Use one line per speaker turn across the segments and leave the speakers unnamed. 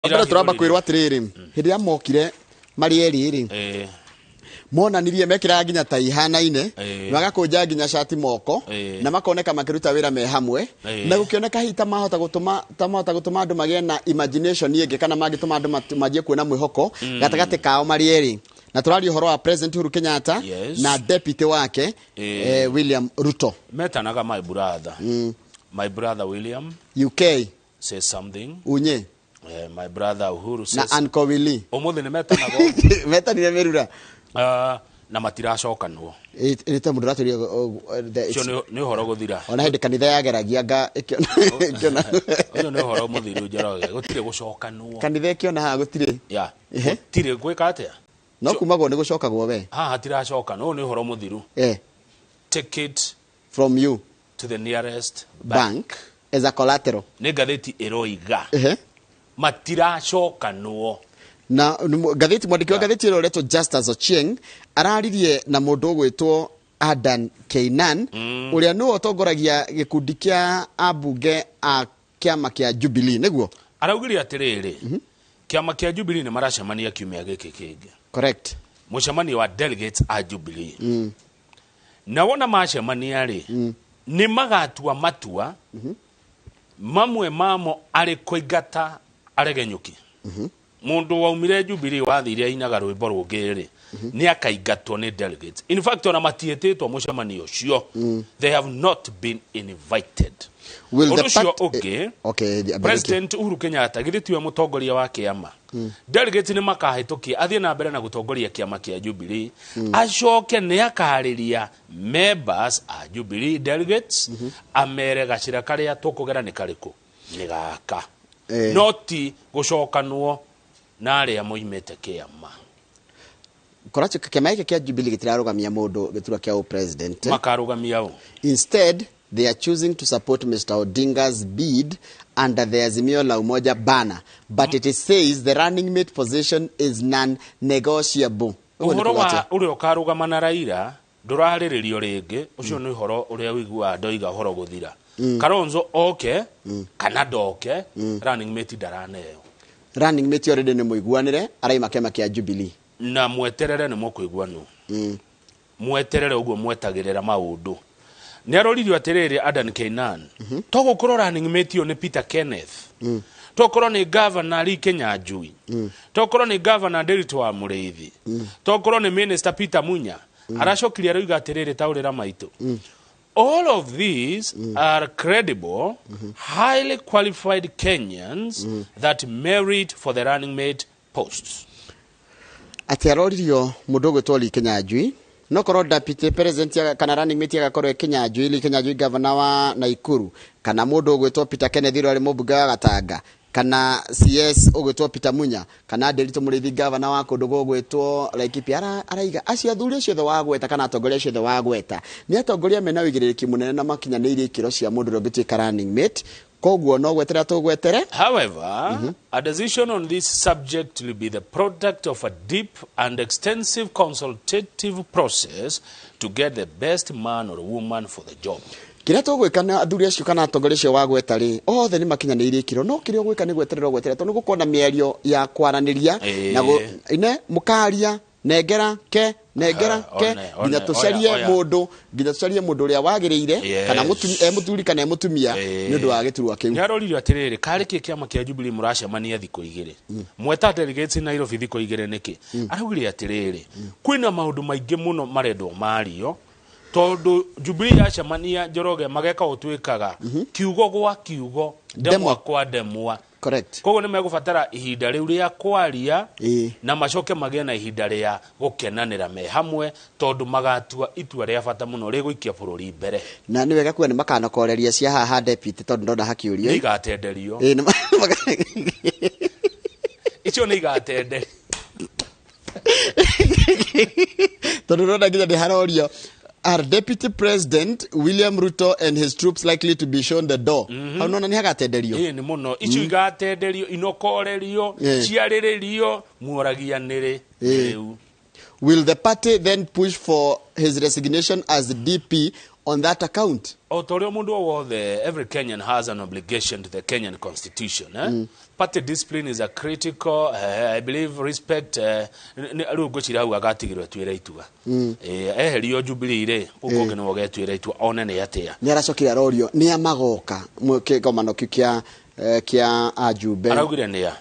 Mbere tũramba kwĩrwo atĩrĩrĩ, hĩndĩ ĩrĩa mokire marĩ erĩ rĩ, monanirie mekĩraga nginya tai ihanaine, magakũnja nginya cati moko, na makoneka makĩruta wĩra me hamwe, na gũkĩoneka hihi ta mahota gũtũma, ta mahota gũtũma andũ magĩe na imagination ĩngĩ, kana mangĩtũma andũ manjie kuona mwĩhoko gatagatĩ kao marĩ erĩ. Na tũraria ũhoro wa President Uhuru Kenyatta na deputy wake, William Ruto.
Metanaga my brother. My brother William.
UK.
Say something.
Unye.
My brother Uhuru
na
says
Uncle Willy.
Umuthi ni metanagwo.
Metanire mirura.
Na matiracokanwo.
Nĩ ta mũndũ ũratũria,
Ũcio nĩ ũhoro gũthira.
Ona hĩndĩ kanitha yageragia nga ĩkĩona.
Ũcio nĩ ũhoro mũthiru, Njoroge. Gũtirĩ gũcokanwo.
Kanitha ĩkĩona haha gũtirĩ.
Ya.
Ehe.
Gũtirĩ gwĩka atĩa?
No kumagwo nĩ gũcokagwo we.
Haha hatiracokanwo. Ũyũ nĩ ũhoro mũthiru. Take it
from you
to the nearest bank.
Bank as a collateral.
Nĩ ngathĩti ĩroiga. Matiracokanwo.
Na ngathĩti, mwandĩki wa ngathĩti ĩrĩa ũretwo Justus Ochieng araririe na mũndũ ũgwĩtwo Adan Keynan, ũrĩa nĩwe ũtongoragia gĩkundi kĩa ambunge a kĩama kĩa Jubilee, nĩguo?
Araugire atĩrĩrĩ, kĩama kĩa Jubilee nĩ maracemania kiumia gĩkĩ kĩngĩ. Mũcemanio wa delegates a Jubilee. Na wona macemania rĩ, nĩ magatua matua mamwe mamo arĩ kũingata aregenyũki. Mũndũ waumire Jubilee wathire ainaga rwĩmbo rũngĩ rĩ, nĩ akaingatwo nĩ delegates. In fact, ona matiĩtĩtwo mũcemanio ũcio. They have not been invited.
Will the
Ũndũ ũcio ũngĩ,
okay, the
President Uhuru Kenyatta githĩ tiwe mũtongoria wa kĩama? Delegates nĩ makahĩtũkia athiĩ na mbere na gũtongoria kĩama kĩa Jubilee. Acoke nĩ akarĩria members a Jubilee delegates, amere gacĩra karĩa tũkũgera nĩ karĩkũ, nĩ gaka. No ti gũcokanwo na arĩa moimĩte kĩama.
Koracho kĩama gĩkĩ kĩa Jubilee gĩtirarũgamia mũndũ gĩturwa kĩa president.
Makarũgamia ũ?
Instead, they are choosing to support Mr. Odinga's bid under the Azimio la Umoja banner. But it says the running mate position is non-negotiable. Ũguo nĩ
Ũhoro
kuga
wa
atĩa?
ũrĩa ũkarũgama na Raila ndũrarĩrĩrio rĩngĩ. Ũcio nĩ ũhoro ũrĩa ũiguaga ndoiga ũhoro gũthira. Kalonzo oke kana ndoke, running mate ndaraneo.
Running mate already nĩ mũiguanĩre, araima kĩama kĩa Jubilee.
Na mweterere nĩ mũkũigua nũ. Mweterere ũguo mwetagĩrĩra maũndũ. Nĩ aroririo atĩrĩrĩ Adan Keynan. To gũkorwo running mate ũyũ nĩ Peter Kenneth. To gũkorwo nĩ Governor Lee Kinyanjui. To gũkorwo nĩ Governor Ndiritu wa Mũrĩithi. To gũkorwo nĩ Minister Peter Munya. Aracokirie aroiga atĩrĩrĩ taũrĩra maitũ. All of these are credible, highly qualified Kenyans that merit for the running mate posts.
Atĩ aroririo mũndũ ũgwĩtwo Lee Kinyanjui, no korwo deputy president kana running mate agakorwo e Kinyanjui, Lee Kinyanjui governor wa Nakuru, kana mũndũ ũgwĩtwo Peter Kenneth ũrĩa warĩ mũmbunge wa Gatanga, kana CS ũgwĩtwo Peter Munya, kana Ndiritu Mũrĩithi governor wa kũndũ gũgwĩtwo Laikipia. Araiga acio athuri acio othe wagweta kana atongoria acio othe wagweta nĩ atongoria mena ũigĩrĩrĩki mũnene na makinyanĩirie ikĩro cia mũndũ ũrĩa ũngĩtuĩka running mate, koguo no gweterera tũgwetere.
However, a decision on this subject will be the product of a deep and extensive consultative process to get the best man or woman for the job.
Kĩrĩa tũgwĩka na athuri acio kana atongoria acio wagweta rĩ, othe nĩ makinyanĩirie ikĩro, no kĩrĩa ũgwĩka nĩ gweterera ũgweterera, tondũ nĩ gũkorwo na mĩario ya kwaranĩria na ine mũkaria nengera ke nengera ke
one,
nginya
oya,
tũcarie
oya.
mũndũ, nginya tũcarie mũndũ ũrĩa wagĩrĩire, kana mũthuri kana mũtumia nĩ ũndũ wa gĩturwa kĩu.
Nĩ aroririo atĩrĩrĩ, karĩ kĩ kĩama kĩa Jubilee mũracemania thikũ igĩrĩ? Mweta delegates Nairobi thikũ igĩrĩ nĩkĩ? Araugire atĩrĩrĩ, kwĩna maũndũ maingĩ mũno marendwo mario, tondũ Jubilee yacemania Njoroge mageka ũtwĩkaga kiugo gwa kiugo, ndemwa
Ndemwa.
kwa ndemwa. Koguo nĩ megũbatara ihinda rĩu rĩa kwaria na macoke magĩe na ihinda rĩa gũkenanĩra me hamwe, tondũ magatua itua rĩa bata mũno rĩgũikia bũrũri mbere.
Na nĩ wega kuga nĩ makanokoreria cia haha deputy, tondũ ndona hakĩũrio.
Nĩ igatenderio.
Nĩ
Icio nĩ igatenderio.
Tondũ ndona nginya nĩ harorio. Are Deputy President William Ruto and his troops likely to be shown the door? Hau nona nĩ hagatenderio.
Ĩĩ, nĩ mũno. Icio igatenderio, inokorerio, ciarĩrĩrio, muoragianĩre rĩu.
Will the party then push for his resignation as DP on that account?
O ta ũrĩa mũndũ o wothe, every Kenyan has an obligation to the Kenyan constitution, eh? Party discipline is a critical, I believe respect, rĩu ngwĩciria hau agatigĩrwo etuĩre itua. Eherio Jubilee rĩ, kũu kũngĩ nĩwe ũgetuĩra itua one nĩ atĩa.
Nĩ aracokire arorio nĩ a magoka kĩgomano kĩu kĩa kĩa ajumbe.
Araugire nĩa?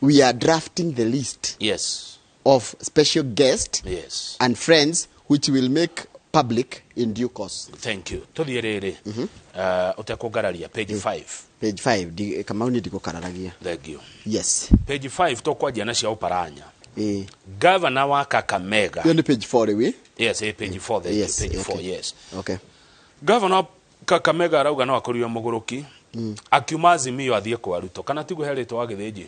We are drafting the list of special guests and friends which will make public in due course.
Thank you. Tũthiĩ rĩrĩ, ũtekũngararia, page 5.
Page 5. Kamau, nĩ ndigũkararagia.
Thank you.
Yes.
Page 5, tũkwanjia na cia Ũparanya.
Ĩĩ.
Governor wa Kakamega.
Ĩyo nĩ page 4 rĩu ĩ?
Yes, page 4. Thank you. Page 4. Yes.
Okay.
Governor wa Kakamega arauga no akorirwo mũgũrũki akiuma Azimio athiĩ kwa Ruto, kana tiguo herĩtwo wa Gĩthĩnji?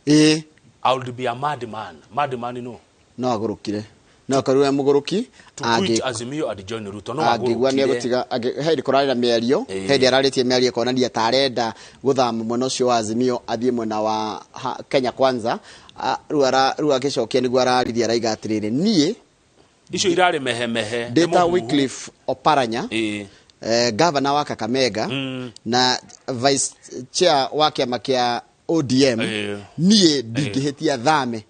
Ĩĩ.
I would be a madman. Madman no.
No agũrũkire, no akorirwo e mũgũrũki.
To quit Azimio and join Ruto. No
angĩigua nĩ
agũrũkire.
egũtiga hĩndĩ kũrarĩ na mĩario. Hĩndĩ ararĩtie mĩario ĩkonania ta arenda gũthama mwena ũcio wa Azimio athiĩ mwena wa Kenya Kwanza. Rĩu agĩcokia nĩguo ararithia, araiga atĩrĩrĩ, niĩ
Icio irarĩ mehemehe. Nĩ
ndĩta
mũhuhu.
Wycliffe Oparanya, governor wa Kakamega na vice chair wa kĩama kĩa ODM, niĩ ndingĩhĩtia thame.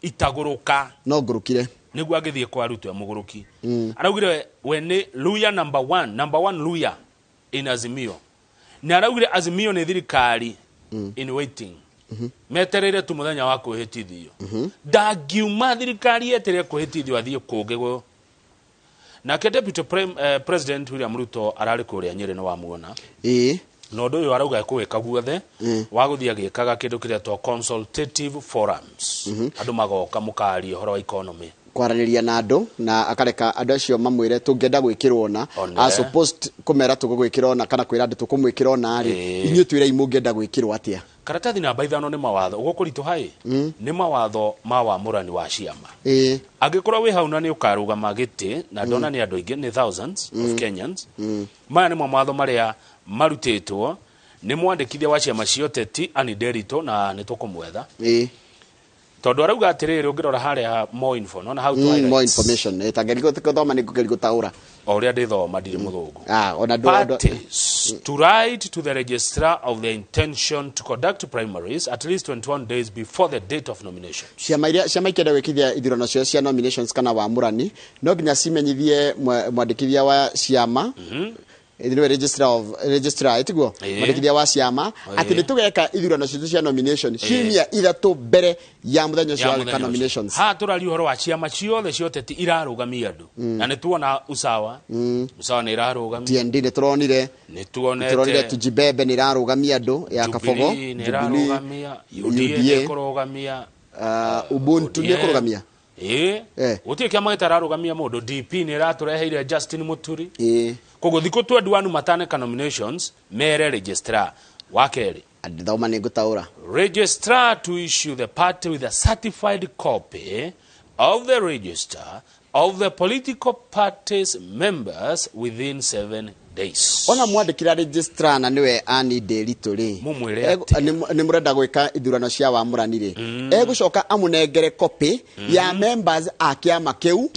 Itagũrũka.
No ngũrũkire.
Nĩguo agĩthiĩ kwa Ruto e mũgũrũki. Araugire we nĩ Luya number one, number one Luya in Azimio, na araugire Azimio nĩ thirikari in waiting, metereire tu mũthenya wa kwĩhĩtithio. Ndangiuma thirikari yeterere kwĩhĩtithio athiĩ kũngĩ nake Deputy President William Ruto ararĩ kũrĩa Nyĩrĩ, nĩ wamuona?
Ĩĩ.
Na ũndũ ũyũ arauga ekũwĩka guothe wa gũthiĩ agĩkaga kĩndũ kĩretwo consultative forums, andũ magoka mũkaria ũhoro wa economy.
Kwaranĩria na andũ, na akareka andũ acio mamwĩre tũngĩenda gwĩkĩrwo ona.
One.
As opposed kũmera tũgũgwĩkĩra ona kana kwĩra andũ tũkũmwĩkĩra ona rĩ, inyuĩ twĩrei mũngĩenda gwĩkĩrwo atĩa.
Karatathi namba 5 nĩ mawatho ũgũkũritũha ĩ, nĩ mawatho ma wamũrani wa ciama. Angĩkorwo wĩ hau na nĩ ũkarũgama gĩtĩ, na ndona nĩ andũ aingĩ, nĩ thousands of Kenyans, maya nĩmo mawatho marĩa marutĩtwo nĩ mwandĩkithia wa ciama cia ũteti Annie Nderitu, na nĩ tũkũmwetha, tondũ arauga atĩrĩrĩ, ũngĩrora harĩa more info, nona how to
More
highlights.
information. Tangeri gũthoma nĩ ngũgeria gũtaũra.
O ũrĩa ndĩthoma, ndirĩ mũthũngũ.
Ah, ona andũ
Parties to write to the registrar of their intention to conduct primaries at least 21 days before the date of nomination.
Ciama iria ciama ikĩenda gwĩkithia ithurano ciao cia nominations kana wamũrani, no nginya cimenyithie mwandĩkithia wa ciama, nĩwe registrar of registrar, ĩtiguo?
Ĩĩ.
Mwandĩkithia wa ciama atĩ nĩ tũgeka ithurano citũ cia nomination ciumia 3 mbere ya mũthenya ũcio
Ya
wa gwĩka
mũthenya ũcio.
nominations.
Haha tũraria ũhoro wa ciama ciothe cia ũteti irarũgamia andũ, na nĩ tuona Usawa, Usawa nĩ ĩrarũgamia.
TND nĩ tũronire.
Nĩ
Tũronire.
tuonete.
Tujibebe nĩ ĩrarũgamia andũ ya Kabogo.
Jubilee nĩ ĩrarũgamia, UDA nĩ ĩkũrũgamia.
Ubuntu nĩ ĩkũrũgamia.
Ĩĩ. Gũtirĩ kĩama gĩtararũgamia mũndũ. DP nĩ ĩratũreheire Justin Muturi. Koguo thikũ 21 mataneka nominations, mere registrar. Wa kerĩ,
Thoma, nĩ ngũtaũra.
Registrar to issue the party with a certified copy of the register of the political parties members within 7 days.
Ona mwandĩkĩra registrar, na nĩwe Annie Nderitu rĩ,
Mũmwĩre atĩa?
Nĩ mũrenda gwĩka ithurano cia wamũrani rĩ, egũcoka amũnengere copy ya members a kĩama kĩu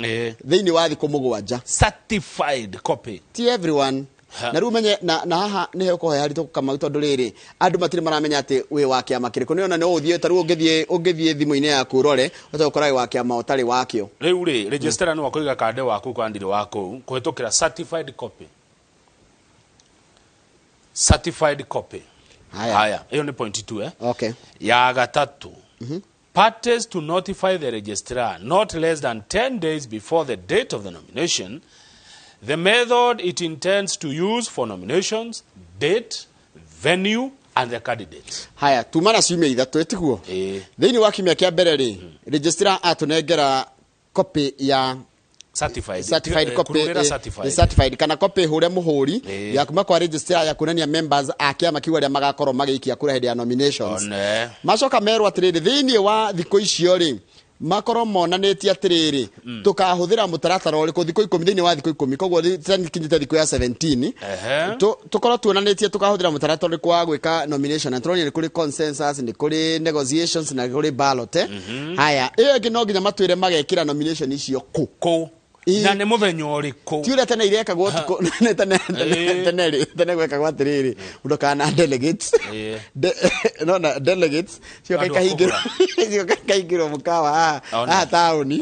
thĩinĩ wa thikũ 7.
Certified copy.
Ti everyone.
Ha.
Na rĩu menye na haha nĩ hekũhoya haritũ, Kamau, tondũ rĩrĩ, andũ matirĩ maramenya atĩ wĩ wa kĩama kĩrĩkũ. Nĩ ona no ũthiĩ ta rĩu ũngĩthiĩ thimũ-inĩ yaku ũrore, ũtagũkora wĩ wa kĩama ũtarĩ wakĩo.
Rĩu rĩ, registrar nĩ wakũiga kande waku kwa ndirĩ wa kũu kũhĩtũkĩra certified copy. Certified copy.
Haya.
Haya, ĩyo nĩ point 2, eh?
Okay.
Ya gatatũ, parties to notify the registrar not less than 10 days before the date of the nomination the method it intends to use for nominations, date, venue and the candidates.
Haya, tuma na ciumia 3, ĩtiguo?
Ĩĩ.
Thĩinĩ wa kiumia kĩa mbere rĩ, registrar atũnengera copy ya
certified,
certified copy,
kurugĩra certified.
Certified kana copy hure muhuri ya kuma kwa registrar ya kuonania members a kĩama kĩu arĩa magakorwo magĩikia kura hĩndĩ ya nominations.
One.
Macoka merwo atĩrĩrĩ, thĩinĩ wa thikũ icio rĩ, makorwo monanĩtie atĩrĩrĩ, tũkahũthĩra mũtaratara ũrĩkũ thikũ 10, thĩinĩ wa thikũ 10, koguo kinyĩte thikũ ya 17, tũkorwo tuonanĩtie tũkahũthĩra mũtaratara ũrĩkũ wa gwĩka nomination, na tũronire nĩ kũrĩ consensus, nĩ kũrĩ negotiations, na nĩ kũrĩ ballot. Haya, ĩyo ĩngĩ no nginya matwĩre magekĩra nomination icio kũ.
Kũ. Na nĩ mũthenya ũrĩkũ?
Ti ũrĩa tene irekagwo ũtukũ. Nĩ tene tene tene rĩ, tene gwekagwo atĩrĩrĩ, mũndũ kana delegates. Nona delegates cioka
Andũ a
ikahingĩrwo, cioka ikahingĩrwo mũkawa haha
Ona.
haha taũni.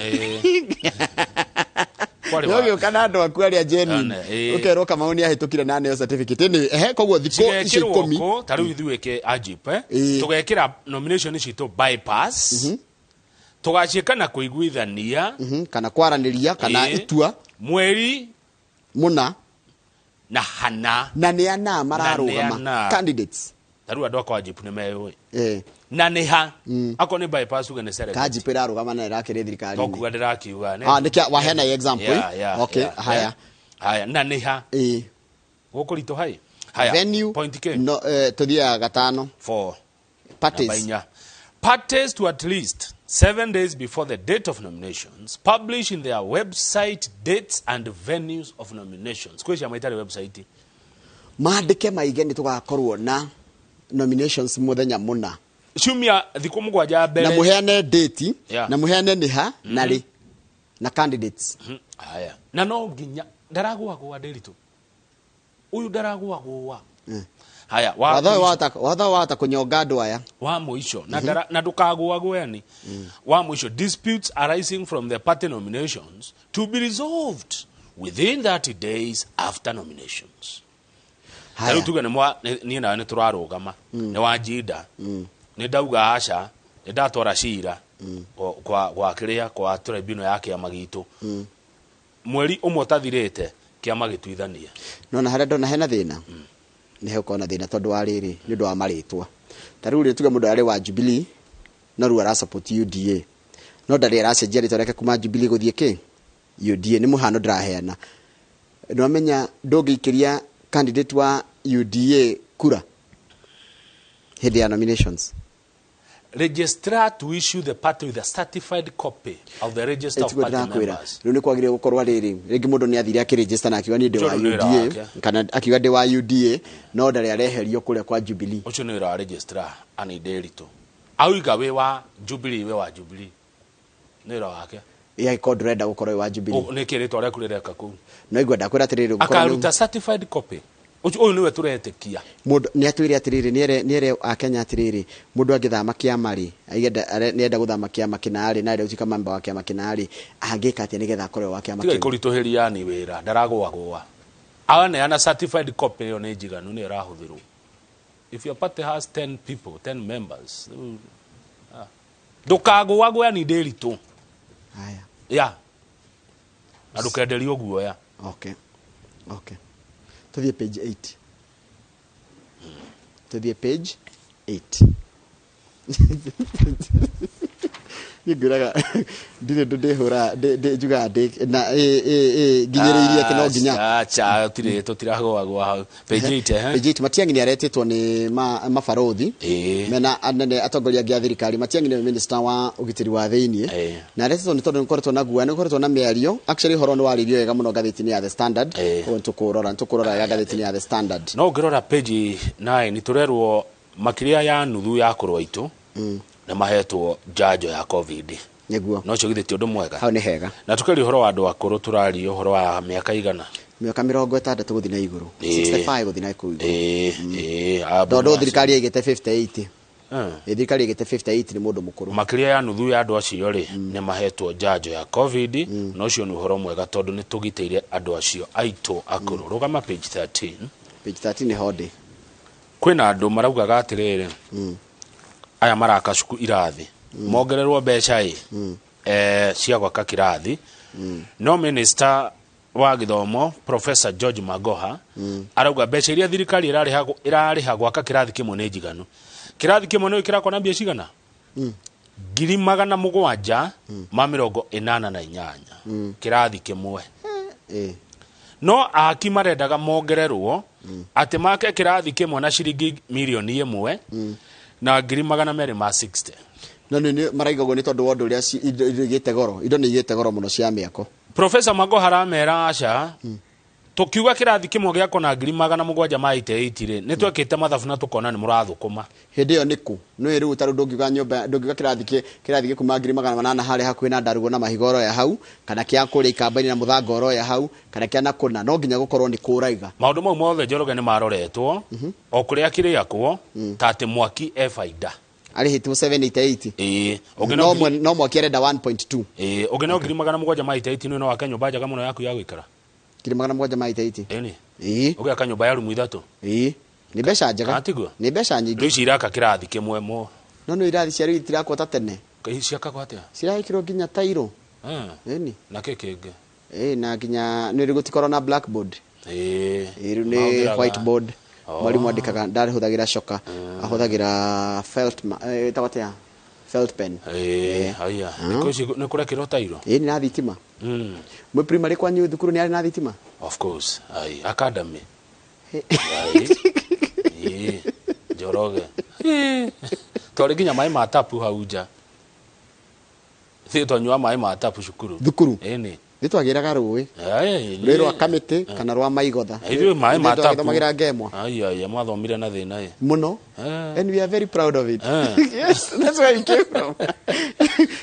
Kwarĩ
Nĩ ũgĩũka na andũ aku arĩa genuine,
Ona,
ũkerwo Kamau nĩ ahĩtũkire na aneo certificate. Anyway, ehe, koguo thikũ icio
cigekĩrwo
10.
Kũ ta rĩu ithuĩ ke ajip tũgekĩra nomination citũ bypass, tũgaciĩka na kũiguithania,
Kana kwaranĩria kana itua
mweri
mũna
na hana.
Na nĩ ana mararũgama?
Ana.
Candidates.
Ta rĩu andũ akwa ajip nĩ meyũĩ na nĩ ha akorwo nĩ bypass tuge nĩ Serengeti.
Kanjipũ ĩrarũgama na ĩrakĩrĩ thirikari-inĩ.
Tokuga ndĩrakiuga
Ah, nĩkĩa waheana example, eh? Okay, haya.
Haya, na nĩ ha gũkũ ritũ hai haya.
Venue.
Point K.
No, tuthiaga gatano.
4.
Parties.
Namba 4. Parties to at least 7 days before the date of nominations publish in their website dates and venues of nominations. Kwĩ ciama itarĩ website.
Mandĩke maige nĩ tũgakorwo na nominations mũthenya mũna.
Ciumia thikũ 7 mbere.
Na mũheane date, na mũheane nĩ ha na rĩ na candidates.
Haya, na no nginya ndaragũagũa ndĩritũ ũyũ ndaragũagũa. Haya, wa
Watho ũyũ
mũico.
Watho ũyũ wahota kũnyonga andũ aya.
Wa mũico na ndara, na ndũkagũagũani wa mũico, disputes arising from the party nominations to be resolved within 30 days after nominations. Ta rĩu
Haya.
tuge niĩ nawe nĩ tũrarũgama, nĩ wanjinda, nĩ ndauga aca, nĩ ndatwara cira kwa kĩrĩa kwa tribunal ya kĩama gitũ, mweri ũmwe ũtathirĩte kĩama gĩtuithanie.
Nona harĩa ndona hena thĩna, nĩ hegũkorwo na thĩna tondũ wa rĩrĩ, nĩ ũndũ wa marĩtwa. Ta rĩu rĩ, tuge mũndũ arĩ wa Jubilee no rĩu arasupport UDA, no ndarĩ aracenjia rĩtwa rĩake kuma Jubilee gũthiĩ kĩ UDA. Nĩ mũhano ndĩraheana. Nĩwamenya ndũngĩikĩria candidate wa UDA kura hĩndĩ ya nominations.
Registrar to issue the party with a certified copy of the register of
Tiguo
party
ndĩrakwĩra.
members.
Rĩu nĩ kwagĩrĩire gũkorwo rĩrĩ, rĩngĩ mũndũ nĩ athire akĩregister na akiuga niĩ ndĩ wa
Ũcio nĩ wĩra
UDA,
wake.
kana akiuga ndĩ wa UDA no ndarĩ areherio kũrĩa kwa Jubilee.
Ũcio nĩ wĩra wa registrar ani ndĩritũ auiga wĩ wa Jubilee, wĩ wa Jubilee, nĩ wĩra wake.
Ĩ angĩkorwo ndũrenda gũkorwo wĩ wa Jubilee?
Nĩ kĩ rĩtwa rĩaku rĩreka kũu?
No igua ndakwĩra atĩrĩrĩ, gũkorwo
Akaruta certified copy. Ũcio ũyũ nĩwe tũretĩkia.
Mũndũ nĩ atwĩre atĩrĩrĩ, nĩere akenya atĩrĩrĩ, mũndũ angĩthama kĩama rĩ, nĩenda gũthama kĩama kĩna rĩ, na arenda gũtuĩka member wa kĩama kĩna rĩ, angĩka atĩa nĩgetha akorwo wa kĩama
Tiga
kĩu?
kũritũhĩria ani wĩra ndaragũagũa, aneana certified copy ĩyo nĩ njiganu, nĩyo ĩrahũthĩrwo. If your party has 10 people, 10 members, rĩu, ndũkagũagũe ani ndĩritũ.
Haya.
Ya na ndũkenderio guoya.
Okay, tũthiĩ page 8, tũthiĩ page 8. Niĩ ngwĩraga ndirĩ ndũ ndĩhũra njugaga ndĩ na ĩ nginyĩrĩirie atĩ no nginya.
Acha, tirĩ tũtiragũagũa hau page 8, eh?
Page 8, Matiang'i nĩ aretĩtwo nĩ mabarũthi mena anene atongoria angĩ a thirikari. Matiang'i nĩwe minister wa ũgitĩri wa thĩiniĩ, na aretĩtwo nĩ tondũ nĩ koretwo na guoya, nĩ koretwo na mĩario. Actually, ũhoro nĩ warĩirio wega mũno ngathĩti-inĩ ya The Standard. Koguo nĩ tũkũrora wega ngathĩti-inĩ ya The Standard.
No ũngĩrora page 9, tũrerwo makĩria ya nuthu ya akũrũ aitũ nĩ mahetwo njanjo ya COVID. No ũcio githĩ ti ũndũ mwega?
Hau nĩ hega.
Na tũkĩaria ũhoro wa andũ akũrũ, tũraria ũhoro wa mĩaka igana?
Mĩaka 60 gũthiĩ na igũrũ. 65 gũthiĩ na kũu igũrũ.
Ĩĩ, ĩĩ.
Tondũ thirikari ĩigĩte 58. Ĩ, thirikari ĩigĩte 58 nĩ mũndũ mũkũrũ.
Makĩria ya nuthu ya andũ acio rĩ, nĩ mahetwo njanjo ya COVID, na ũcio nĩ ũhoro mwega tondũ nĩ tũgitĩire andũ acio aitũ akũrũ. Rũgama page 13.
Page 13 nĩ ho ndĩ.
Kwĩna andũ maraugaga atĩrĩrĩ, aya maraka cuku irathi mongererwo mbeca ĩ cia gwaka kĩrathi, no minister wa gĩthomo Professor George Magoha arauga mbeca iria thirikari ĩrarĩha gwaka kĩrathi kĩmwe nĩ njiganu. Kĩrathi kĩmwe nĩ kĩrakwo na mbia cigana? 788,000 kĩrathi kĩmwe. No aki marendaga mongererwo atĩ make kĩrathi kĩmwe na ciringi 1,260,000.
No nĩ maraiga ũguo nĩ tondũ wa ũndũ ũrĩa indo igĩte goro, indo nĩ igĩte goro mũno cia mĩako.
Professor Magoha aramera aca. Tukiuga kĩrathi kĩmwe gĩakwo na ngiri magana mũgwanja ma 88 rĩ, nĩ twekĩte mathabu na tũkona nĩ mũrathũkũma.
Hĩndĩ ĩyo nĩkũ nĩ rĩu tarĩu ndũngiuga nyũmba, ndũngiuga kĩrathi gĩkuma 800,000 harĩa hakuhĩ na ndarugo na mahiga oroya hau, kana kĩa kũrĩa ikamba-inĩ na mũthanga oroya hau, kana kĩa na kũna, no nginya gũkorwo nĩ kũraiga.
Maũndũ mau mothe, Njoroge, nĩ maroretwo o kũrĩa kĩrĩakwo ta atĩ mwaki e baida.
Arĩhĩtwo 788.
Ĩĩ, ũngĩ
no no mwaki arenda 1.2.
Ĩĩ, ũngĩ no 788 no wake nyũmba njega mũno yaku ya gũikara.
788.
Ĩni.
Ĩĩ.
Ũgĩaka nyũmba ya rumu ithatũ.
Ĩĩ, nĩ mbeca njega.
Atiguo?
Nĩ mbeca
Rĩu
nyingĩ.
ici iraka kĩrathi kĩmwe mo.
No nĩ irathi cia rĩu itirakwo ta tene.
Ciakagwo atĩa?
Cirekĩrwo nginya tairo. Ĩni.
Na kĩ kĩngĩ?
Ĩĩ, na nginya nĩ rĩu gũtikorwo na blackboard.
Ĩĩ.
Ĩĩ, rĩu nĩ
Mahũthĩraga-
whiteboard.
Oh.
Mwarimu andĩkaga, ndarahũthagĩra coka, ahũthagĩra felt ĩtagwo atĩa, felt pen.
Ĩĩ, haya, thikũ ici nĩ kũrekĩrwo tairo.
Ĩĩ, nĩ na thitima. Mwĩ primary kwanyu thukuru nĩ arĩ na thitima?
Of course, ai, academy. Ai. Ĩĩ, Njoroge. Ĩĩ. Twarĩ nginya maĩ ma tapu hau nja. Ithuĩ twanyua maĩ ma tapu cukuru.
Thukuru?
Ĩni.
Nĩ twagĩraga rũĩ.
Ai,
Rũĩ rwa kamĩtĩ kana rwa maigotha.
Ithuĩ maĩ ma tapu.
Twagĩthomagĩra ngemwa.
Ai, ai, mwathomire na thĩna ĩ.
Mũno. And we are very proud of it. Yes, that's where we came from.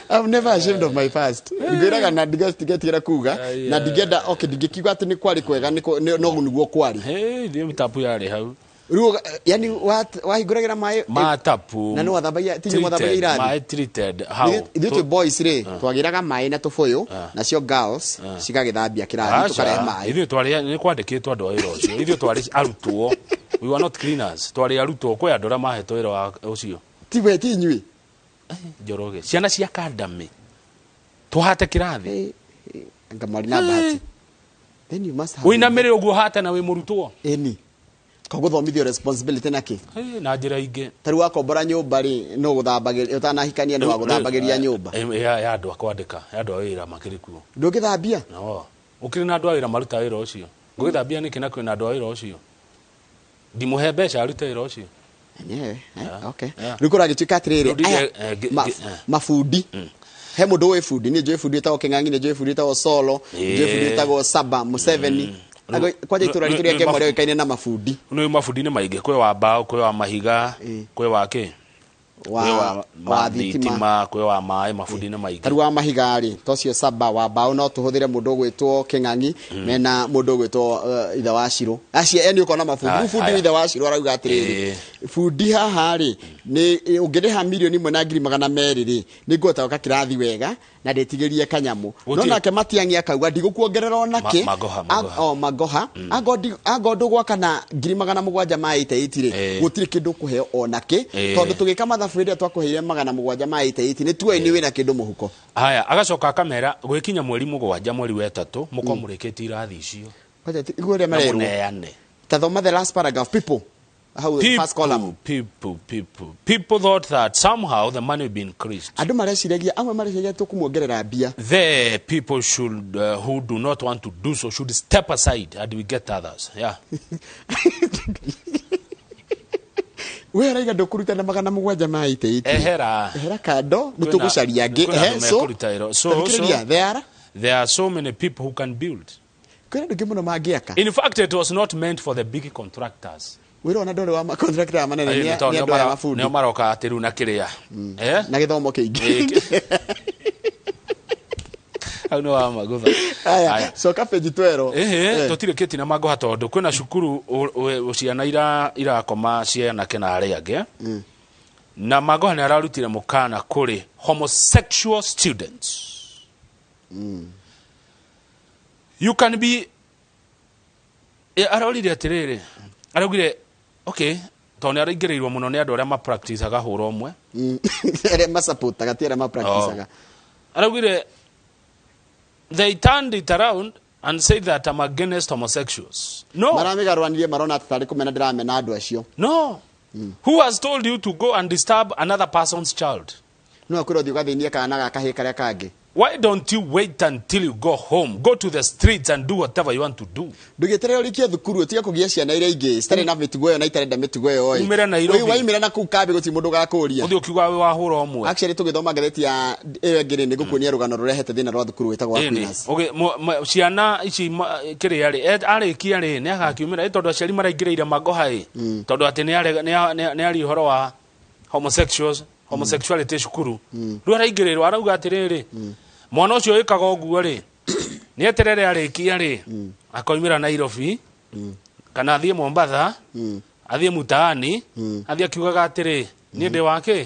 I'm never ashamed of my past. Ngwĩraga na ndigetigĩra kuga na ndingĩenda, okay, ndingĩkiuga atĩ nĩ kwarĩ kwega, no nĩguo kwarĩ.
Hey, ithuĩ tapu yarĩ hau.
Rĩu yani wahingũragĩra maĩ
Ma tapu.
Na nĩ wathambagia, ti inyuĩ mwathambagia irathi?
Maĩ treated hau.
Ithuĩ twĩ boys rĩ, twagĩraga maĩ na tũbũyũ, nacio girls cigagĩthambia kĩrathi, tũkarehe maĩ.
Ithuĩ twarĩ, nĩ kwandĩkĩtwo andũ a wĩra ũcio. Ithuĩ twarĩ arutwo. We were not cleaners. Twarĩ arutwo, kwĩ andũ arĩa mahetwo wĩra wa ũcio.
Ti we, ti inyuĩ.
Njoroge, ciana cia academy tũhate kĩrathi.
Anga mwarĩ na bahati. Then you must have
Ũinamĩrĩre ũguo hate na wĩ mũrutwo.
Ĩni. Koguo responsibility na kĩ?
Ĩ, na njĩra ingĩ.
Ta rĩu wakombora nyũmba rĩ, no gũthambagĩria, ũtanahikania nĩ wagũthambagĩria nyũmba?
Ya andũ a kwandĩka, ya andũ a wĩra makĩrĩ kuo.
Ndũngĩthambia?
No ũkĩrĩ na andũ a wĩra maruta wĩra ũcio, ngũgĩthambia nĩkĩ na kwĩna andũ a wĩra ũcio? Ndimũhe mbeca arute wĩra ũcio.
Enyewe, okay.
Yeah.
Rĩu kũragĩtuĩka atĩrĩrĩ,
Rĩu ndinde-
aya, mabundi, he mũndũ ũĩ bundi, niĩ njũĩ bundi wĩtagwo Kĩng'ang'i, nĩ njũĩ bundi wĩtagwo Solo, njũĩ bundi wĩtagwo Saba Museveni. Kwanja itũra ritũ rĩa Kemwa rĩoĩkaine na mabundi.
Nĩ mabundi nĩ maingĩ, kwĩ wa mbaũ, kwĩ wa mahiga, kwĩ wa kĩ? Kwĩ wa
wa thitima.
Thitima, kwĩ wa maĩ, mabundi nĩ maingĩ.
Tarĩu wa mahiga rĩ, tocio Saba, wa mbaũ no tũhũthĩre mũndũ ũgwĩtwo Kĩng'ang'i, mena mũndũ ũgwĩtwo ithe wa Cirũ. Acio ene ũkona mabundi. Rĩu bundi ithe wa Cirũ arauga atĩrĩrĩ, bundi haha rĩ, nĩ ũngĩrĩha 1,200,000 rĩ, nĩ ngũhota gwaka kĩrathi wega na ndĩtigĩrie kanyamũ. No nake Matiang'i akauga ndigũkuongerera ona kĩ.
Magoha, Magoha.
O, Magoha. Angorwo ndũgwaka na 788,000 rĩ, gũtirĩ kĩndũ ũkũheo ona kĩ. Tondũ tũgĩka mathabu hĩndĩ ĩrĩa twakũheire 788 nĩ tuoĩ nĩ wĩna kĩndũ mũhuko.
Haya, agacoka akamera gwĩkinya mweri mũgwanja, mweri wa ĩtatũ, mũkorwo mũrĩkĩtie irathi icio.
Kwaja igua ũrĩa
Na
marerwo.
mũneane.
Ta thoma the last paragraph, people. How the first column.
People, people, people thought that somehow the money would be increased.
Andũ mareciragia, amwe mareciragia tũkũmuongerera mbia.
The people should, who do not want to do so should step aside and we get others. Yeah.
We araiga ndũkũruta na 788.
Ehera.
Ehera kando, nĩ
Kwĩna-
tũgũcaria angĩ.
kwĩna
Ehe,
andũ
so,
mekũruta wĩra. So,
thikĩrĩria,
so,
there are
there are so many people who can build.
Kwĩna andũ aingĩ mũno mangĩaka.
In fact, it was not meant for the big contractors.
Wĩra ona ndũrĩ wa contractor aya manene,
Ayo, nĩ tondũ
nĩ
nĩo
andũ aya mabundi.
Nĩo maroka atĩ rĩu na kĩrĩa. Eh?
Na gĩthomo kĩingĩ.
Hau nĩ wa magutha.
Aya,
Aya.
coka page 12.
Ĩhĩ, tũtirĩ kĩti na mangoha tondũ kwĩna cukuru ciana irakoma cia anake na arĩa angĩ. Na Magoha nĩ ararutire mũkana kũrĩ homosexual students. You can be, arorire atĩrĩrĩ, araugire okay, tondũ nĩ araingĩrĩirwo mũno nĩ andũ arĩa mapracticaga hũra ũmwe.
Arĩa masupportaga, ti arĩa mapracticaga.
Araugire they turned it around and said that I'm against homosexuals. No.
Maramĩgarũranirie marona atĩ tarĩ kũmena ndĩramena andũ acio.
No. Who has told you to go and disturb another person's child?
No akwĩra ũthiĩ ũgathĩnie kana ga kahĩĩ karĩa kangĩ.
Why don't you wait until you go home, go to the streets and do whatever you want to do?
Ndũgĩeterere ũrĩkie thukuru ũtige kũgia ciana iria ingĩ citarĩ na mĩtugo ĩyo na itarenda mĩtugo ĩyo ĩ.
Umĩre Nairobi.
Ũyũ waimĩra na kũu kambĩ gũtirĩ mũndũ ũgakũria.
Ũthiĩ ũkiuga wĩ wahũra ũmwe.
Actually tũgĩthoma ngathĩti ya ĩyo ĩngĩ rĩ, nĩngũkuonia rũgano rũrehete thĩna rwa thukuru wĩtagwo
Ĩni.
Aquinas.
Ciana ici kĩrĩa rĩ, arĩkia rĩ, nĩ agakiumĩra ĩ tondũ aciari maraingĩrĩire magoha ĩ, tondũ atĩ nĩ aria ũhoro wa homosexuals, homosexuality cukuru. Rĩu araingĩrĩrwo arauga atĩrĩrĩ, mwana ũcio wĩkaga ũguo rĩ, nĩ eterere arĩkia rĩ, akoimĩra Nairobi, kana athiĩ Mombatha, athiĩ mutaani, athiĩ akiugaga atĩrĩ, niĩ ndĩ wakĩ?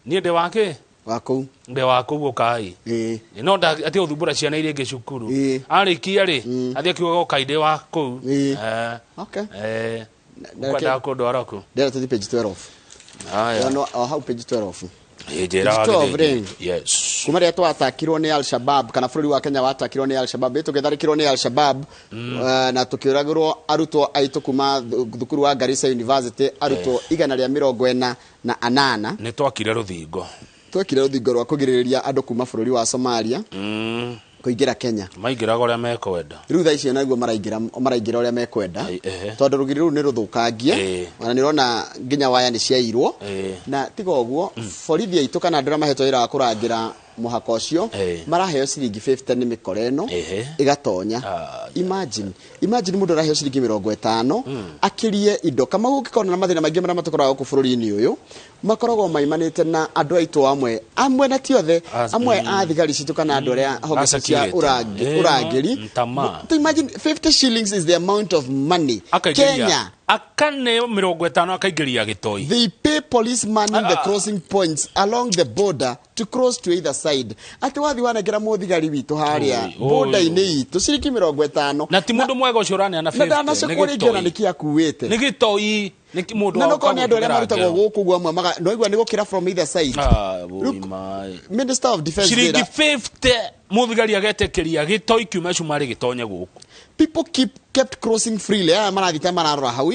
Niĩ ndĩ wakĩ?
Wa kũu.
Ndĩ wa kũu ũkai.
Ĩĩ.
No atige gũthumbũra ciana iria ingĩ cukuru.
Ĩĩ.
Arĩkia rĩ, athiĩ akiugaga ũkai ndĩ wa kũu.
Ĩĩ. Okay.
Ũkwendaga kũndwara kũ?
Ndĩrenda tũthiĩ page 12.
Haya.
No, o hau page 12.
Ĩĩ, njĩra
Page 12
wagĩrĩire.
rĩ.
Yes.
Kuma rĩrĩa twatakirwo nĩ Al-Shabab kana bũrũri wa Kenya watakirwo nĩ Al-Shabab, tũgĩtharĩkĩrwo nĩ Al-Shabab, na tũkĩũragĩrwo arutwo aitũ kuma thukuru wa Garissa University, arutwo 148.
Nĩ twakire rũthingo.
Twakire rũthingo rwa kũgirĩrĩria andũ kuma bũrũri wa Somalia kũingĩra Kenya.
Maingĩraga ũrĩa mekwenda.
Rĩu thaa icio naguo maraingĩra ũrĩa mekwenda.
Ai, ehe.
Tondũ rũgiri rũu nĩ rũthũkangie. Ona nĩ ũrona nginya waya nĩ ciairwo. Na tiga ũguo, borithi aitũ kana andũ arĩa mahetwo wĩra wa kũrangĩra mũhaka ũcio, maraheo ciringi 50 nĩ mĩkora ĩno, ĩgatonya. Imagine mũndũ araheo ciringi 50, akĩrie indo. Kama ũngĩkorwo na mathĩna maingĩ marĩa matũkoraga gũkũ bũrũri-inĩ ũyũ, makoragwo maimanĩte na andũ aitũ amwe, amwe na ti othe, amwe a thigari citũ kana andũ arĩa honge
A
cia
security.
Ũrangĩri.
Tamaa.
To imagine 50 shillings is the amount of money.
Akaingĩria.
Kenya.
Akane 50 akaingĩria gĩtoi.
They pay policeman in the crossing points along the border to cross to either side. Atĩ wathi wanengera mũthigari witũ harĩa
Oi, oi,
border-inĩ itũ ciringi 50.
Na ti mũndũ mwega ũcio ũraneana
Na
50.
ndanacekwo
Nĩ
rĩngĩ ona
gĩtoi.
nĩkĩ akuĩte.
Nĩ gĩtoi. Nĩ mũndũ
Na
wa
no korwo nĩ andũ arĩa
gũkĩra
marutagwo
ngero.
gũkũ ũguo amwe no igua nĩ gũkĩra from either side.
Ah,
Look,
oi, my.
Minister of Defense
Ciringi
Data,
50 mũthigari agetĩkĩria gĩtoi kiuma cumarĩ gĩtonye gũkũ.
People kept crossing freely. Aya marathiĩ ta mararora hau.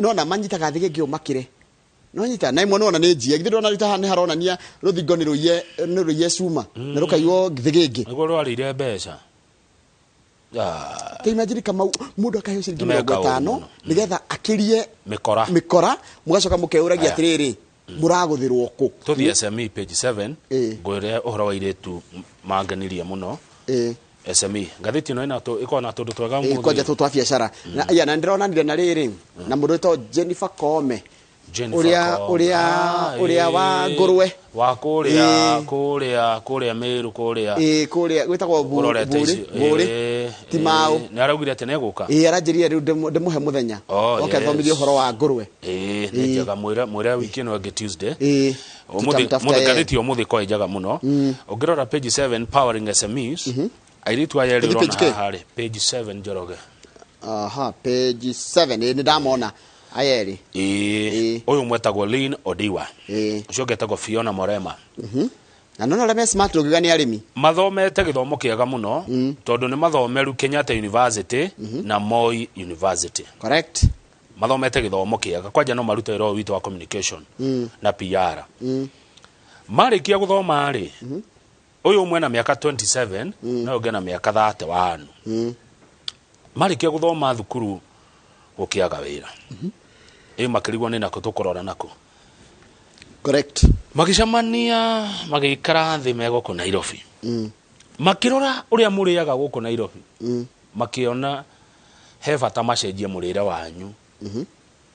Nona manyitaga thĩ gĩngĩ ũmakĩre. No nyita na imwe nona nĩ njie. Githĩ ndona rita nĩ haronania rũthingo nĩ rũiye cuma na rũkaiywo thĩ gĩngĩ.
Nĩguo rwarĩire mbeca. Ah.
Ta imagine Kamau mũndũ akaheo ciringi
Nĩ meka
mĩrongo
ũru
ĩtano
mũno.
nĩgetha akĩrie
Mĩkora.
mĩkora, mũgacoka mũkeũragia
Aya.
atĩrĩrĩ, mũragũthĩrwo kũ?
Tũthiĩ SME page 7.
Ĩĩ.
Ngwĩre ũhoro wa airĩtu mangenirie mũno.
Ĩĩ.
SME ngathĩti ĩno ĩna ĩkoragwo na tũndũ twega
Ĩĩ, kwanja
mũthĩ.
tũ twa biacara. Na ya, na ndĩronanire na rĩrĩ na mũndũ wĩtagwo Jennifer Koome.
Jennifer
Ũrĩa
Koome.
Ũrĩa wa ngũrwe.
Wa kũrĩa,
Ĩĩ.
kũrĩa Meru kũrĩa.
Ĩĩ, kũrĩa gwĩtagwo
Ũrorete
Bũrĩ,
ici.
Bũrĩ.
Ĩĩ,
Ti Mau.
ĩĩ. Nĩ araugire atĩ nĩegũka.
Ĩĩ, aranjĩrire rĩu ndĩmũhe mũthenya.
Oh,
Oke
yes.
athomithie ũhoro wa ngũrwe.
Ĩĩ, nĩ njega, mwĩre wiki ĩno ĩngĩ Tuesday.
Ĩĩ.
Ũmũthĩ,
Tutamtafuta
mũthĩ
yeye.
ngathĩti ya ũmũthĩ ĩkoragwo ĩ njega mũno. Ũngĩrora page 7 powering SMEs, airĩtu aya erĩ
Page
ũrona
page kĩ?
haha rĩ, page 7 Njoroge.
Aha, page 7. Ĩĩ, nĩ ndamona. Aya erĩ.
Ĩĩ,
Ĩĩ.
ũyũ mwetagwo Lynn Odiwa.
Ĩĩ.
Ũcio ũngĩ etagwo Fiona Morema.
Na nona arĩa me smart ũngiuga nĩ arĩmi.
Mathomete gĩthomo kĩega mũno, tondũ nĩ mathomeru Kenyatta University na Moi University.
Correct.
Mathomete gĩthomo kĩega, kwanja no marute wĩra ũyũ witũ wa communication na PR. Marĩkia gũthoma rĩ, ũyũ ũmwe na mĩaka 27, na ũyũ ũngĩ na mĩaka 31. Marĩkia gũthoma thukuru gũkĩaga wĩra. Ĩ makĩrigwo nĩ nakũ tũkũrora nakũ.
Correct.
Magĩcemania magĩikara thĩ me gũkũ Nairobi. Makĩrora ũrĩa mũrĩaga gũkũ Nairobi. Makĩona he bata macenjie mũrĩre wanyu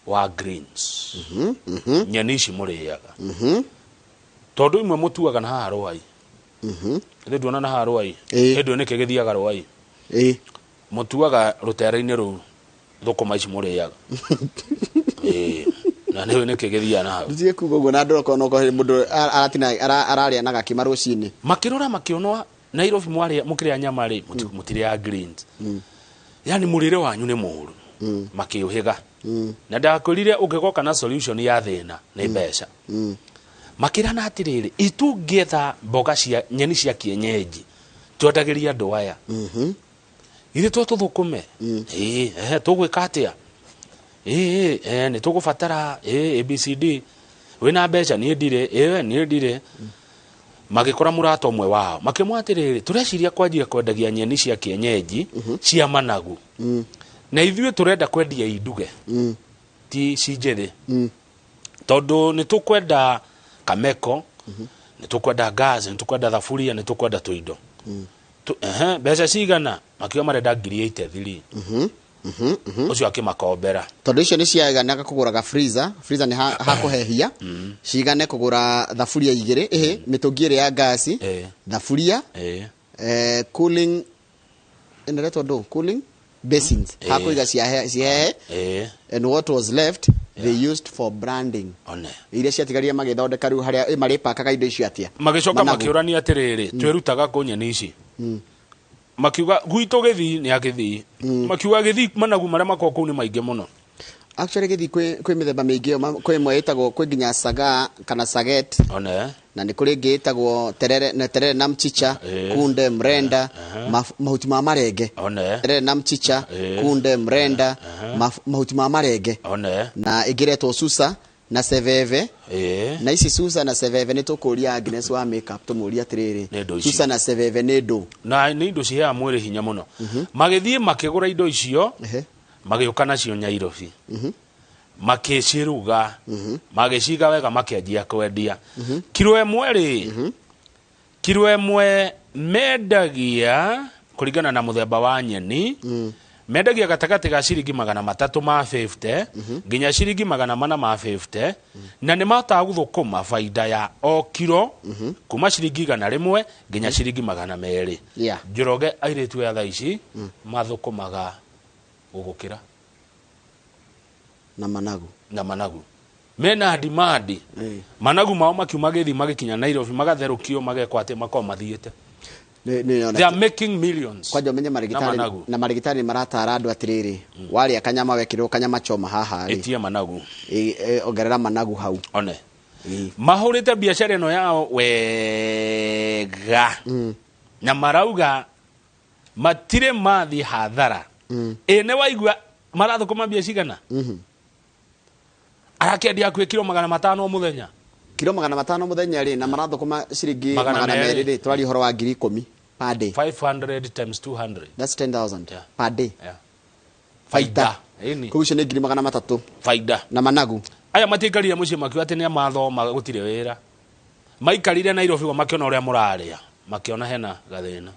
wa greens. Nyeni ici mũrĩaga. Tondũ imwe mũtuaga na haha rwai. Ithe nduona na haha rwai.
Ĩĩ.
Ĩndũ nĩkĩ gĩthiaga rwai.
Ĩĩ.
Mũtuaga rũtere-inĩ rũu thũkũma ici mũrĩaga. Ĩĩ. Na nĩũĩ nĩkĩ gĩthiaga na hau.
Ndutige kuga ũguo na ndũrokorwo no korwo mũndũ aratina ararĩa na gakima rũcinĩ.
Makĩrora makĩona Nairobi mũkĩrĩa nyama rĩ, mũtirĩaga greens. Yaani mũrĩre wanyu nĩ mũũru. Makĩũhĩga. Na ndakwĩrire ũngĩgoka na solution ya thĩna nĩ mbeca. Makĩrana atĩrĩrĩ, itungĩetha mboga cia nyeni cia kienyeji twendagĩria andũ aya. Ithuĩ to tũthũkũme. Ĩĩ, ehe, tũgwĩka atĩa? Ĩĩ, nĩ tũgũbatara, ĩĩ, ABCD. Wĩna mbeca? Niĩ ndirĩ. Ĩĩ, niĩ ndirĩ. Magĩkora mũrata ũmwe wao, makĩmwĩra atĩrĩrĩ, tũreciria kwanjia kwendagia nyeni cia kienyeji cia managu, na ithuĩ tũrenda kwendia induge, ti ci njĩthĩ, tondũ nĩ tũkwenda kameko, nĩ tũkwenda gas, nĩ tũkwenda thaburia, nĩ tũkwenda tũindo. Ehe, mbeca cigana? Makiuga marenda 83,000. Ũcio akĩmakombera.
Tondũ icio nĩ ciaiganaga kũgũra ga freezer. Freezer nĩ ha kũhehia, cigane kũgũra thaburia igĩrĩ, ĩhĩ, mĩtũngi ĩrĩ ya gasi, thaburia, cooling, ĩno ĩretwo ndũ, cooling basins, ha kũiga cihehe. And what was left they used for branding.
One.
Iria ciatigarire magĩthondeka rĩu harĩa marĩpakaga indo icio atĩa.
Magĩcoka
Managu.
Makĩũrania atĩrĩrĩ, twĩrutaga kũ nyeni ici? Makiuga gwitũ Gĩthii nĩ agĩthii. Makiuga Gĩthii managu marĩa makoragwo kũu nĩ maingĩ mũno.
Actually gĩthii kwĩ mĩthemba mĩingĩ ĩyo, kwĩ ĩmwe ĩtagwo, kwĩ nginya saga kana saget,
One.
na nĩ kũrĩ ĩngĩ ĩtagwo terere, na terere na mchicha, kunde, mrenda, mahuti ma marenge.
One.
Terere na mchicha, kunde, mrenda, mahuti ma marenge.
One.
Na ĩngĩ ĩretwo susa na seveve. Na ici susa na seveve nĩ tũkũria Agnes wa makeup, tũmũrie atĩrĩrĩ,
Nĩ ndũ ici.
Susa na seveve nĩ ndũ?
Na nĩ indo ciheaga mwĩrĩ hinya mũno. Magĩthiĩ makĩgũra indo icio, magĩũka nacio Nyairobi, makĩciruga, magĩciga wega, makĩanjia kwendia. Kiro ĩmwe rĩ, kiro ĩmwe mendagia kũringana na mũthemba wa nyeni, mendagia gatagatĩ ga ciringi 350 nginya ciringi 450, na nĩ mahotaga gũthũkũma baida ya o kiro kuma ciringi 100 nginya ciringi 200. Njoroge, airĩtu aya thaa ici mathũkũmaga gũgũkĩra.
Na managu.
Na managu mena demand. Managu mao makiuma Gĩthii magĩkinya Nairobi, magatherũkio, magekwo atĩ makorwo mathiĩte.
Nĩ
They are making millions.
Kwanja ũmenye
Na
marigitari
managu.
Na marigitari nĩ maratara andũ atĩrĩrĩ, warĩa kanyama wekĩrwo kanyama choma haha rĩ,
ĩtia managu.
Ongerera managu hau.
One. Mahũrĩte biacara ĩno yao wega, na marauga matirĩ mathiĩ hathara. Ĩ nĩ waigua marathũkũma mbia cigana? Arakĩendia hakuhĩ kiro 500 o mũthenya.
Kiro 500 mũthenya rĩ, na marathũkũma ciringi
Magana
200
merĩ.
rĩ, tũraria ũhoro wa 10,000 per day.
500 times 200.
That's 10,000 per day.
Faida. Ĩni.
Koguo icio nĩ 300,000.
Faida.
Na managu.
Aya matiaikarire mũciĩ makiuga atĩ nĩ mathoma gũtirĩ wĩra. Maikarire Nairobi ũguo, makĩona ũrĩa mũrarĩa, makĩona hena gathĩna.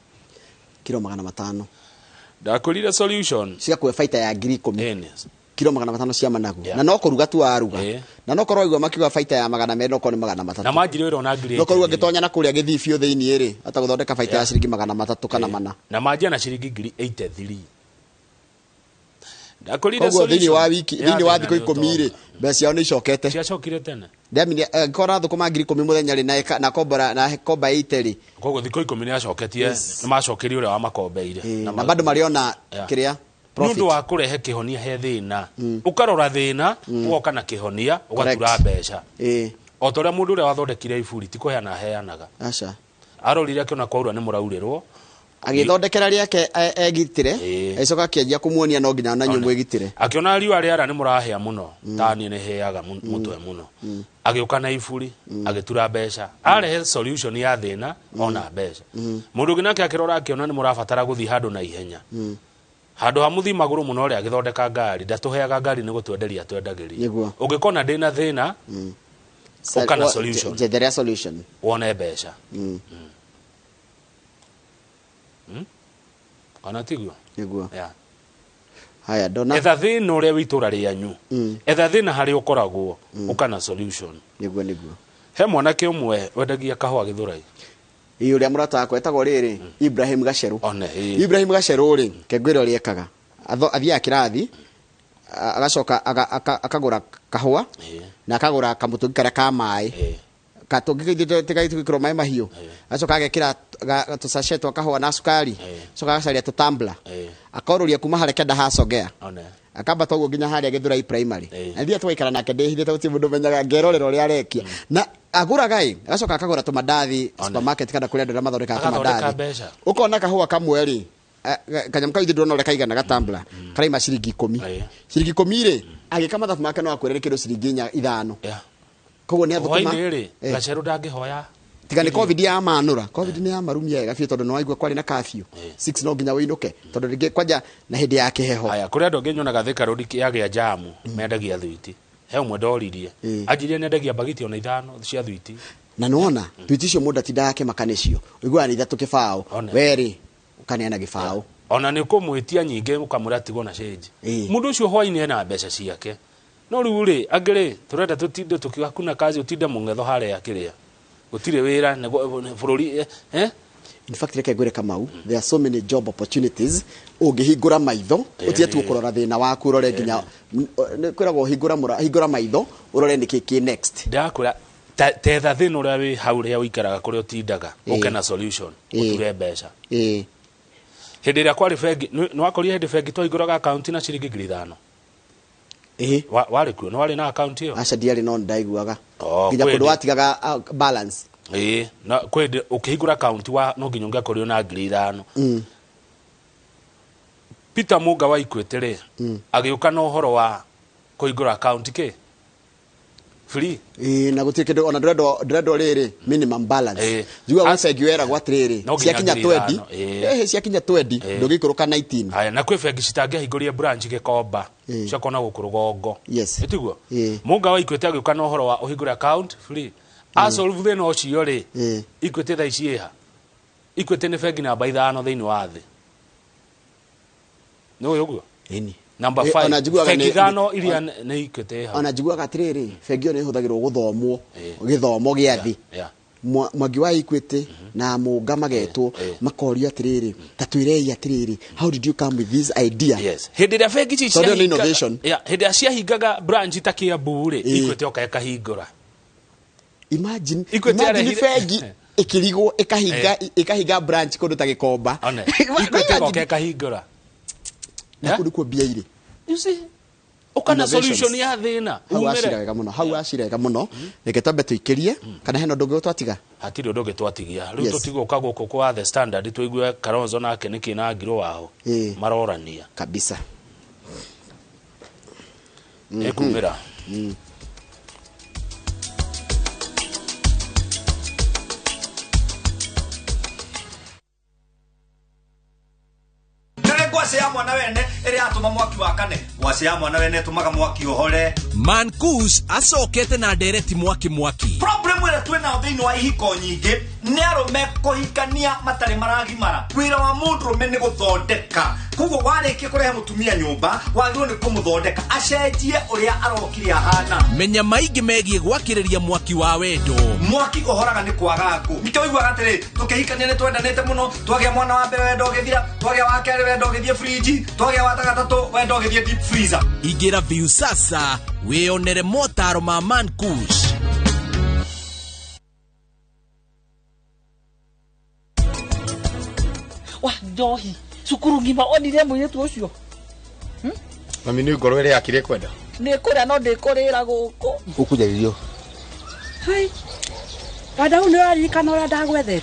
Kiro 500.
Ndakwĩrire solution.
Cigakũhe baita ya 10,000.
Ĩni.
Kiro 500 cia managu. Na no kũruga tu waruga. Na no korwo waigua makiuga baita ya 200, no korwo nĩ 300.
Na manjire wĩra ona ngiri
No korwo
83.
ũngĩtonya na kũrĩa Gĩthii biũ thĩiniĩ rĩ, ata gũthondeka baita ya ciringi 300 kana 400.
Na manjia na ciringi 83,000. Ndakwĩrire
Koguo thĩiniĩ wa
solution
wiki,
ya
thĩiniĩ wa
thĩna
thikũ
nĩ
10 rĩ,
ũtonga.
mbeca ciao nĩ icokete.
Ciacokire tene.
Ndamini angĩkorwo arathũkũma 10,000 mũthenya rĩ, na kombora na komba 80 rĩ.
Koguo thikũ 10 nĩ acoketie, nĩ macokerie ũrĩa wamakombeire.
Na bado marĩona kĩrĩa
Nĩ
profit.
ũndũ wa kũrehe kĩhonia he thĩna, ũkarora thĩna, ũgoka na kĩhonia, ũgatura mbeca. O ta ũrĩa mũndũ ũrĩa wathondekire iburi ti kũheana aheanaga.
Aca.
Arorire akĩona kwaura nĩ mũraurĩrwo.
Agĩthondekera rĩake egitĩre, agĩcoka akĩanjia kũmuonia no nginya na inyuĩ mwĩgitĩre.
Akĩona riũa rĩara nĩ mũrahĩa mũno, ta niĩ nĩ hĩaga mũtwe mũno. Agĩũka na iburi, agĩtura mbeca, arehe solution ya thĩna ona mbeca. Mũndũ ũngĩ nake akĩrora akĩona nĩ mũrabatara gũthiĩ handũ na ihenya, handũ ha mũthiĩ magũrũ mũno rĩ, agĩthondeka ngari. Ndatũheaga ngari nĩ gũtwenderia twendagĩria. Ũngĩkona ndĩna thĩna, ũka na solution.
Njetherea solution.
Wone mbeca. Kana tiguo?
Nĩguo.
Yeah.
Haya, ndona.
Etha thĩna ũrĩa wĩ itũra rĩanyu, etha thĩna harĩa ũkoragwo, ũka na solution.
Nĩguo.
He mwanake ũmwe wendagia kahũa Gĩthũrai.
Ĩ, ũrĩa mũrata wakwa etagwo rĩrĩ, Ibrahim Gacerũ.
One, ĩ.
Ibrahim Gacerũ rĩ, kengwĩra ũrĩa ekaga. Athiaga kĩrathi, agacoka akagũra kahũa, na akagũra kamũtũngi karĩa ka maĩ. Katũngi tigagĩtwĩkĩrwo maĩ mahiũ. Agacoka agekĩra tũsachet twa kahũa na cukari. Acoka agacaria tũtambla. Akorũria kuma harĩa kenda hacogea.
One.
Akamba toguo nginya harĩa Gĩthũrai primary. Na thiĩ tũgaikara nake ndĩhithĩte, gũtirĩ mũndũ ũmenyaga, ngerorera ũrĩa arekia. Na agũraga ĩ, agacoka akagũra tũmandathi supermarket kana kũrĩa andũ arĩa mathondekaga
Agathondeka
tũmandathi.
mbeca.
Ũkona kahũa kamwe rĩ, kanyamũ kau ithuĩ ndũrona ũrĩa kaigana gatambla, karaima ciringi 10. Ciringi 10 rĩ, agĩka mathabu make no akwĩre nĩ kĩndũ ciringi 4, 5. Koguo nĩ athũkũma.
Hwaĩ-inĩ rĩ, Gacerũ ndangĩhoya
Tiga nĩ COVID ya manũra, COVID nĩ ya marumia wega biũ tondũ nĩ waigua kwarĩ na curfew 6 no nginya wĩinũke tondũ rĩngĩ kwanja na hĩndĩ ya kĩheho.
Haya, kũrĩ andũ angĩ nyonaga Thika Road yagĩa jamu mendagia thwiti. He ũmwe ndoririe, anjirie nĩendagia mbagiti ona 5 cia thwiti.
Na nĩwona thwiti icio mũndũ atindaga akĩmaka nĩcio, ũiguaga nĩ 3 kĩbaũ, werĩ ũkaneana gĩbaũ.
Ona nĩ ũkũmwĩtia nyingĩ ũkamwĩra tigwo na change. Mũndũ ũcio hwainĩ ena mbeca ciake. No rĩu rĩ, angĩ rĩ, tũrenda tũtinde tũkiuga kuna kazi, ũtinde mũng'etho harĩa kĩrĩa. Gũtirĩ wĩra bũrũri.
In fact, reke ngwĩre Kamau, there are so many job opportunities ũngĩhingũra maitho, ũtige tu kũrora thĩna waku, ũrore nginya kwĩragwo hingũra maitho, ũrore nĩkĩ kĩ next.
Ndakwĩra tetha thĩna ũrĩa wĩ hau ũrĩa ũikaraga kũrĩa ũtindaga, ũke na solution, ũture mbeca. Hĩndĩ ĩrĩa kwarĩ bengi, nĩ wakorire hĩndĩ bengi twahingũraga akaunti na ciringi 5,000. Warĩ kuo, nĩ warĩ na akaunti ĩyo?
Aca ndiarĩ, no nĩndaiguaga. Nginya kũndũ watigaga balance.
Na kwĩ ũkĩhingũra akaunti wa no nginya ũngĩakorirwo na 5,000. Peter Mũnga wa Equity rĩ, agĩũka na ũhoro wa kũhingũra akaunti kĩ? Free.
Na gũtirĩ kĩndũ ona ndũrendwo rĩrĩ minimum balance. Njiguaga gwĩ bengi weragwo atĩrĩrĩ, ciakinya 20, ciakinya 20 ndũngĩikũrũka 19.
Haya, na kwĩ bengi citangĩahingũria branch Gĩkomba, ciakona gũkũ rũgongo. Ĩtiguo? Mũnga wa Equity agĩũka na ũhoro wa ũhingũre account free. Asolve thĩna ũcio rĩ, Equity thaa ici ĩha? Equity nĩ bengi namba 5 thĩinĩ wa thĩ. Nĩ ũĩ ũguo?
Ĩni.
Number 5. Bengi 5 iria nĩ Equity ĩha.
Ona njiguaga atĩrĩrĩ, bengi ĩyo nĩ ĩhũthagĩrwo gũthomwo gĩthomo gĩa thĩ. Mwangi wa Equity na Mũnga magetwo makorio atĩrĩrĩ, ta twĩrei atĩrĩrĩ, how did you come with this idea?
Yes. Hĩndĩ ĩrĩa bengi ici
ciahingaga,
hĩndĩ ĩrĩa ciahingaga branch ta Kiambu rĩ, Equity yoka ĩkahingũra.
Imagine bengi ĩkĩrigwo ĩkahinga branch kũndũ ta Gĩkomba.
Equity yoka ĩkahingũra.
Na kũndũ kuo mbia irĩ.
You see? Ũkana solution ya thĩna.
Hau acira wega mũno, hau acira wega mũno. Reke twambe tũikĩrie kana hena ũndũ ũngĩ twatiga?
Hatirĩ ũndũ ũngĩ twatigia. Rĩu tũtigũka gũkũ kwa The Standard tũigue Kalonzo nake nĩkĩ na Ngirũ wao marorania.
Kabisa.
Ĩkumĩra.
Ya mwana wene ĩrĩa yatũma mwaki wakane, ngwacĩ ya mwana wene ĩtũmaga mwaki ũhore.
Mankush acokete na ndereti mwaki mwaki.
Problem ĩrĩa twĩnayo thĩinĩ wa ihiko nyingĩ nĩ arũme kũhikania matarĩ maragimara. Wĩra wa mũndũrũme nĩ gũthondeka, koguo warĩkia kũrehe mũtumia nyũmba wagĩrĩirwo nĩ kũmũthondeka acenjie ũrĩa arokire ahana.
Menya maingĩ megiĩ gwakĩrĩria mwaki wa wendo.
Mwaki ũhoraga nĩ kwaga ngũ. Nĩkĩo ũiguaga atĩrĩ, tũkĩhikania nĩ twendanĩte mũno, twagĩa mwana wa mbere wendo ũgĩthira, twagĩa wa kerĩ wendo ũgĩthiĩ friji, twagĩa wa gatatũ wendo ũgĩthiĩ deep freezer.
Ingĩra Viusasa wĩyonere motaro ma Mankush.
Wa njohi cukuru ngima onire mũirĩtu ũcio.
Mami nĩ ngoro ĩrĩa yakire kwenda.
Nĩ kũrĩa no ndĩkũrĩra gũkũ.
Ũkũnjarĩrio.
Hai.
Dada, nĩ ũraririkana ũrĩa ndagwethete?